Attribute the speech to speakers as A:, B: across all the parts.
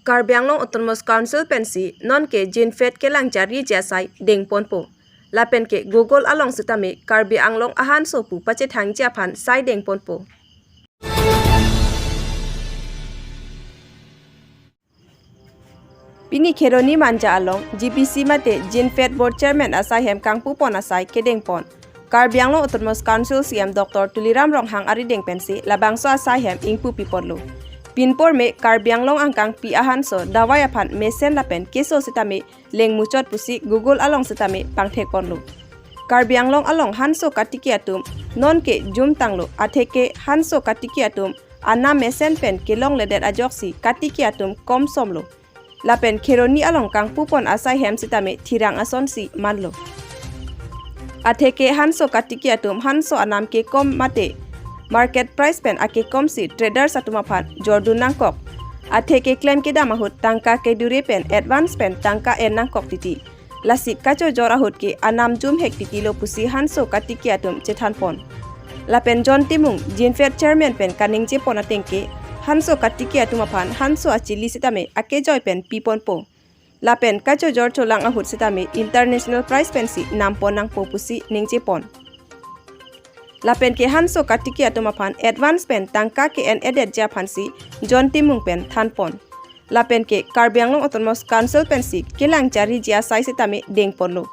A: Karbi Anglong Autonomous Council pensi non ke Jinfed ke langcha ri ja sai deng ponpo lapen ke Google along sitame Karbi Anglong ahan sopu pache thangja phan sai deng ponpo. Pini kheroni manja along GPC mate Jinfed board chairman asai hem kangpu pon asai kedeng pon Karbi Anglong Autonomous Council CM Dr. Tuliram Ronghang ari deng pensi labangso asai hem ingpu piponlo. Pinpor me Karbi Anglong angkang pi ahan so dawai aphan mesen lapen keso sitame leng muchot pusi Google along sitame pangthek ponlo. Karbi Anglong along hanso katiki atum non ke jum tanglo atheke hanso katiki atum anna mesen pen kelong ledet ajoksi katiki atum kom somlo. Lapen kheroni along kangpu pon asai hem sitame thirang ason si manlo. Atheke hanso katiki atum hanso anam ke kom mate market price pen ake komsi traders atuma phan jordu nangkok atheke claim ke damahut tangka ke dure pen advance pen tangka en nangkok titi lasi kacho jorahut ke anam jum hek titi lo pusi hanso katiki atum chethan pon lapen John Timung Jinfed chairman pen kaning je pon atengke hanso katiki atuma phan hanso achili sitame ake joy pen pipon po lapen kacho jor cholang ahut sitame international price pen si nampon nangpo pusi ningje pon. Lapen ke hanso katiki atuma phan advance pen tangka ke en edet ja phansi John Timung pen thanpon. Lapen ke Karbi Anglong Autonomous Council pen si kelang chari jia sai sitame deng ponlo.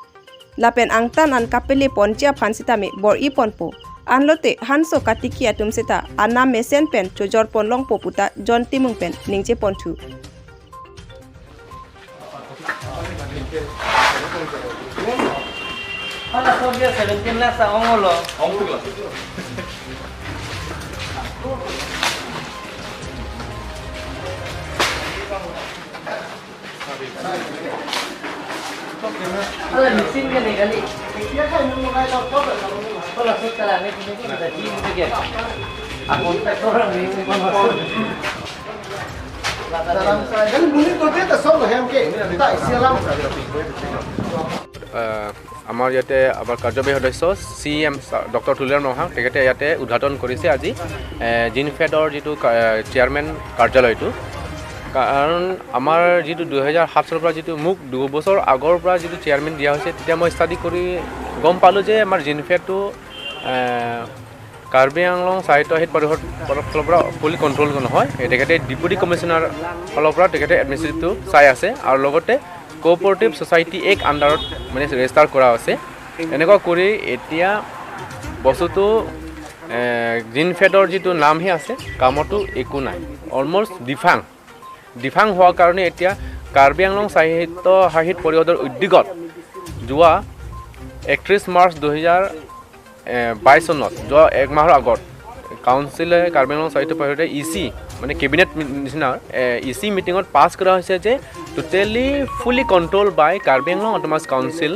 A: Lapen angtan an kapele pon jia phan sitame bor i pon po. Anlote hanso katiki atum sita anna mesen pen chojor pon long poputa John Timung pen ningche pon thu.
B: Ala sodia 17 la sa ongolo.
C: Ongolo.
B: Ala mixing ke negali. Ala sotala ne ne ke da ji ne ke. Akon petrol ne ne ko.
C: আমাৰ ইয়াতে আমাৰ কাৰ্যবাহী সদস্য C M doctor Tuliram Ronghang তেখেতে ইয়াতে উদ্ঘাটন কৰিছে আজি জিনফেডৰ যিটো চেয়াৰমেন কাৰ্যালয়টো। কাৰণ আমাৰ যিটো 2007 চনৰ পৰা যিটো মোক 2 বছৰ আগৰ পৰা যিটো চেয়াৰমেন দিয়া হৈছে, তেতিয়া মই ষ্টাডি কৰি গম পালোঁ যে আমাৰ জিনফেডটো কাৰ্বি আংলং স্বায়ত্তশাসিত পৰিষদ ফালৰ পৰা ফুলি কণ্ট্ৰল নহয়। তেখেতে ডেপুটি কমিশ্যনাৰ ফালৰ পৰা তেখেতে এডমিনিষ্ট্ৰেটিভটো চাই আছে আৰু লগতে কোঅপাৰেটিভ ছ'চাইটি এক আণ্ডাৰত মানে ৰেজিষ্টাৰ কৰা আছে। এনেকুৱা কৰি এতিয়া বস্তুটো জিনফেডৰ যিটো নামহে আছে, কামতো একো নাই, অলমষ্ট ডিফাং ডিফাং হোৱাৰ কাৰণে এতিয়া কাৰ্বি আংলং স্বায়ত্তশাসিত পৰিষদৰ উদ্যোগত যোৱা 31 মাৰ্চ 2022 চনত, যোৱা এক মাহৰ আগত কাউন্সিলে কাৰ্বি আংলং স্বায়ত্ত পৰিষদে ই চি মানে কেবিনেট নিচিনা ই চি মিটিঙত পাছ কৰা হৈছে যে totally fully control by Karbi Anglong Autonomous Council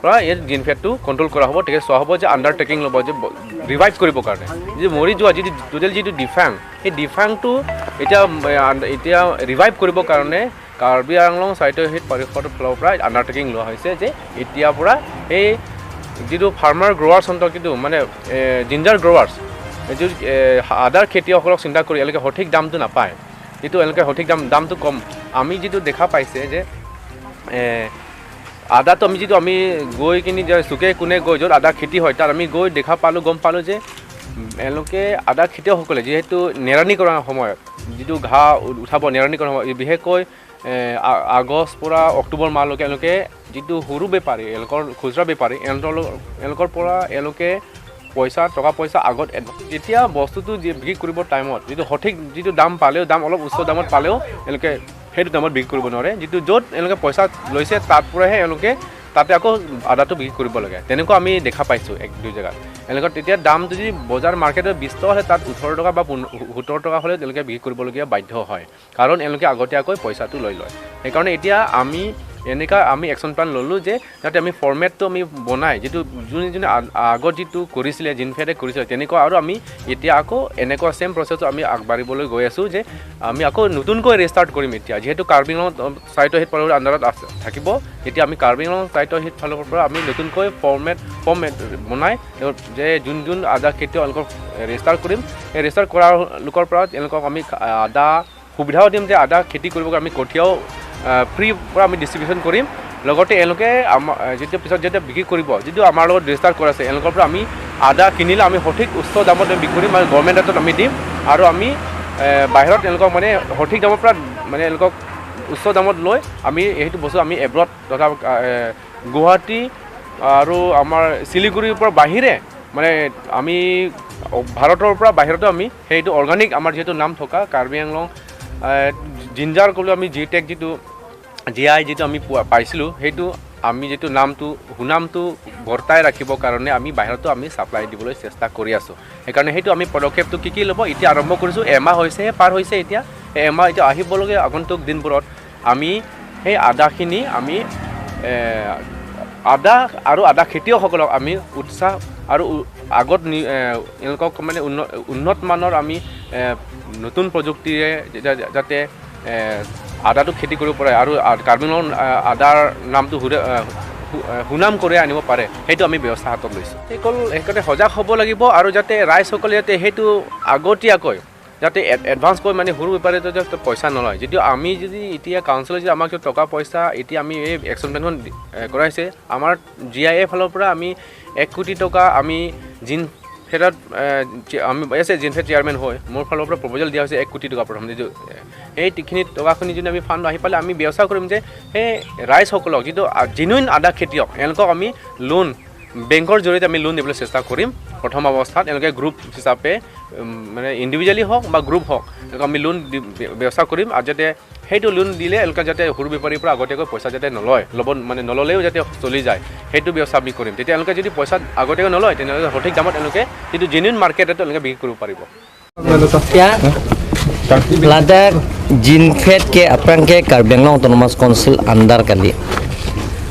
C: পৰা ইয়াত জিনফেডটো কণ্ট্ৰল কৰা হ'ব। তেখেত চোৱা হ'ব যে আণ্ডাৰটেকিং ল'ব যে ৰিভাইভ কৰিবৰ কাৰণে যিটো মৰি যোৱা যিটো টোটেল যিটো ডিফাং, সেই ডিফাংটো এতিয়া এতিয়া ৰিভাইভ কৰিবৰ কাৰণে কাৰ্বি আংলং স্বায়ত্তশাসিত পৰিষদৰ ফালৰ পৰা আণ্ডাৰটেকিং লোৱা হৈছে যে এতিয়াৰ পৰা এই যিটো ফাৰ্মাৰ গ্ৰ'ৱাৰ্ছ সন্তক যিটো মানে জিঞ্জাৰ গ্ৰ'ৱাৰ্ছ যিটো আদাৰ খেতিয়কসকলক চিন্তা কৰি এওঁলোকে সঠিক দামটো নাপায়, যিটো এওঁলোকে সঠিক দামটো কম। আমি যিটো দেখা পাইছে যে আদাটো আমি যিটো আমি গৈ কিনি চুকে কোণে গৈ য'ত আদা খেতি হয় তাত আমি গৈ দেখা পালোঁ, গম পালোঁ যে এওঁলোকে আদা খেতিয়কসকলে যিহেতু নিৰানি কৰাৰ সময়ত যিটো ঘাঁহ উঠাব নিৰানি কৰাৰ সময়ত বিশেষকৈ আগষ্ট পৰা অক্টোবৰ মাহলৈকে এওঁলোকে যিটো সৰু বেপাৰী এওঁলোকৰ খুচুৰা বেপাৰী এওঁলোকৰ পৰা এওঁলোকে পইচা টকা পইচা আগত যেতিয়া বস্তুটো বিক্ৰী কৰিবৰ টাইমত যিটো সঠিক যিটো দাম পালেও দাম অলপ উচ্চ দামত পালেও এওঁলোকে সেইটো দামত বিক্ৰী কৰিব নোৱাৰে। যিটো য'ত এওঁলোকে পইচা লৈছে তাত পৰাহে এওঁলোকে তাতে আকৌ আদাটো বিক্ৰী কৰিব লাগে। তেনেকুৱা আমি দেখা পাইছোঁ এক দুই জেগাত এওঁলোকৰ তেতিয়া দামটো যদি বজাৰ মাৰ্কেটত 20 টকা হ'লে তাত 18 টকা বা 17 টকা হ'লে তেওঁলোকে বিক্ৰী কৰিবলগীয়া বাধ্য হয়, কাৰণ এওঁলোকে আগতীয়াকৈ পইচাটো লৈ লয়। সেইকাৰণে এতিয়া আমি এনেকুৱা আমি একশ্যন প্লান ল'লোঁ যে যাতে আমি ফৰ্মেটটো আমি বনাই যিটো যোনে যোনে আগত যিটো কৰিছিলে জিনফেডে কৰিছিলে তেনেকুৱা আৰু আমি এতিয়া আকৌ এনেকুৱা ছেম প্ৰচেছটো আমি আগবাঢ়িবলৈ গৈ আছোঁ যে আমি আকৌ নতুনকৈ ৰেষ্টাৰ্ট কৰিম। এতিয়া যিহেতু কাৰ্বি আংলং স্বায়ত্তশাসিত পৰিষদৰ আণ্ডাৰত আছে থাকিব, এতিয়া আমি কাৰ্বি আংলং স্বায়ত্তশাসিত ফালৰ পৰা আমি নতুনকৈ ফৰ্মেট বনাই যে যোন যোন আদা খেতিয়ক এওঁলোকক ৰেজিষ্টাৰ কৰিম, সেই ৰেজিষ্টাৰ কৰা লোকৰ পৰা তেওঁলোকক আমি আদা সুবিধাও দিম যে আদা খেতি কৰিব আমি কঠীয়াও ফ্ৰী পৰা আমি ডিষ্ট্ৰিবিউশ্যন কৰিম। লগতে এওঁলোকে আমাৰ যেতিয়া পিছত যেতিয়া বিক্ৰী কৰিব, যিটো আমাৰ লগত ৰেজিষ্টাৰ কৰা আছে, এওঁলোকৰ পৰা আমি আদা কিনিলে আমি সঠিক উচ্চ দামত আমি বিক্ৰী কৰিম আৰু গভৰ্ণমেণ্ট ৰেটত আমি দিম। আৰু আমি বাহিৰত এওঁলোকক মানে সঠিক দামৰ পৰা মানে এওঁলোকক উচ্চ দামত লৈ আমি সেইটো বস্তু আমি এব্ৰত তথা গুৱাহাটী আৰু আমাৰ শিলিগুৰিৰ পৰা বাহিৰে মানে আমি ভাৰতৰ পৰা বাহিৰতো আমি সেইটো অৰ্গেনিক আমাৰ যিহেতু নাম থকা কাৰ্বি আংলং জিঞ্জাৰ ক'লোঁ আমি জি টেক যিটো জি I যিটো আমি পোৱা পাইছিলোঁ, সেইটো আমি যিটো নামটো সুনামটো বৰ্তাই ৰাখিবৰ কাৰণে আমি বাহিৰতো আমি ছাপ্লাই দিবলৈ চেষ্টা কৰি আছোঁ। সেইকাৰণে সেইটো আমি পদক্ষেপটো কি কি ল'ব এতিয়া আৰম্ভ কৰিছোঁ। এমাহ হৈছেহে পাৰ হৈছে, এতিয়া এমাহ এতিয়া আহিবলগীয়া আগন্তুক দিনবোৰত আমি সেই আদাখিনি আমি আদা আৰু আদা খেতিয়কসকলক আমি উৎসাহ আৰু আগত এওঁলোকক মানে উন্নত মানৰ আমি নতুন প্ৰযুক্তিৰে যাতে আদাটো খেতি কৰিব পাৰে আৰু কাৰ্বি আংলং আদাৰ নামটো সুনাম কৰি আনিব পাৰে, সেইটো আমি ব্যৱস্থা হাতত লৈছোঁ। সেইকাৰণে সজাগ হ'ব লাগিব আৰু যাতে ৰাইজসকলে যাতে সেইটো আগতীয়াকৈ যাতে এডভান্সকৈ মানে সৰু বেপাৰীটো যাতে পইচা নলয়। যদিও আমি যদি এতিয়া কাউন্সিলে যদি আমাক টকা পইচা এতিয়া আমি এই একশ্যন প্লেনখন কৰাইছে, আমাৰ জি I A ফালৰ পৰা আমি 1 কোটি টকা আমি জিনফেডত আমি আছে জিনফেড চেয়াৰমেন হৈ মোৰ ফালৰ পৰা প্ৰপ'জেল দিয়া হৈছে 1 কোটি টকা প্ৰথম। যিটো সেইখিনি টকাখিনি যদি আমি ফাণ্ড আহি পালে আমি ব্যৱস্থা কৰিম যে সেই ৰাইজসকলক যিটো জেনুইন আদা খেতিয়ক এওঁলোকক আমি লোন বেংকৰ জৰিয়তে আমি লোন দিবলৈ চেষ্টা কৰিম। প্ৰথম অৱস্থাত এওঁলোকে গ্ৰুপ হিচাপে মানে ইণ্ডিভিজুৱেলি হওক বা গ্ৰুপ হওক তেওঁলোকক আমি লোন ব্যৱস্থা কৰিম আৰু যাতে সেইটো লোন দিলে এওঁলোকে যাতে সৰু বেপাৰীৰ পৰা আগতীয়াকৈ পইচা যাতে নলয়, ল'ব মানে নল'লেও যাতে চলি যায় সেইটো ব্যৱস্থা আমি কৰিম। তেতিয়া এওঁলোকে যদি পইচা আগতীয়াকৈ নলয় তেনেহ'লে সঠিক দামত এওঁলোকে যিটো জেনুইন মাৰ্কেটত তেওঁলোকে বিক্ৰী কৰিব পাৰিব।
B: Ladakh Zinfed ke aprang ke Karbi Anglong Autonomous Council under kali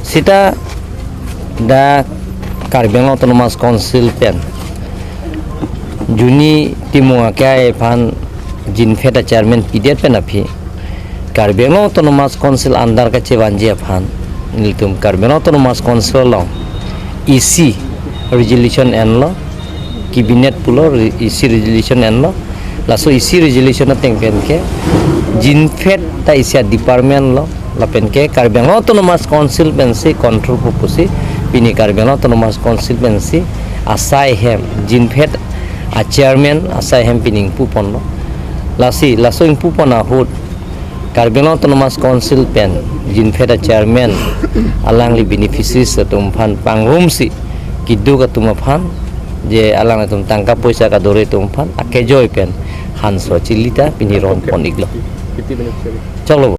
B: sita da Karbi Anglong Autonomous Council pen juni timunga ke phan Zinfed chairman pdf pen aphi Karbi Anglong Autonomous Council under ka chebanji phan niltum Karbi Anglong Autonomous Council law EC resolution en law cabinet pulo EC resolution en law laso EC resolution teng pen ke Zinfed ta isia department lo la pen ke Karbi Anglong Autonomous Council pen si control purpose pini Karbi Anglong Autonomous Council pen si asai hem Zinfed a chairman asai hem pining pupon lo lasi laso ing pupon a hut Karbi Anglong Autonomous Council pen Zinfed a chairman alang li beneficiaries tum phan pangrum si kidu ka tum phan je alang tum tangka poisa ka dore tum phan akejoy pen hanso chilita pini ron pon iglo chalo.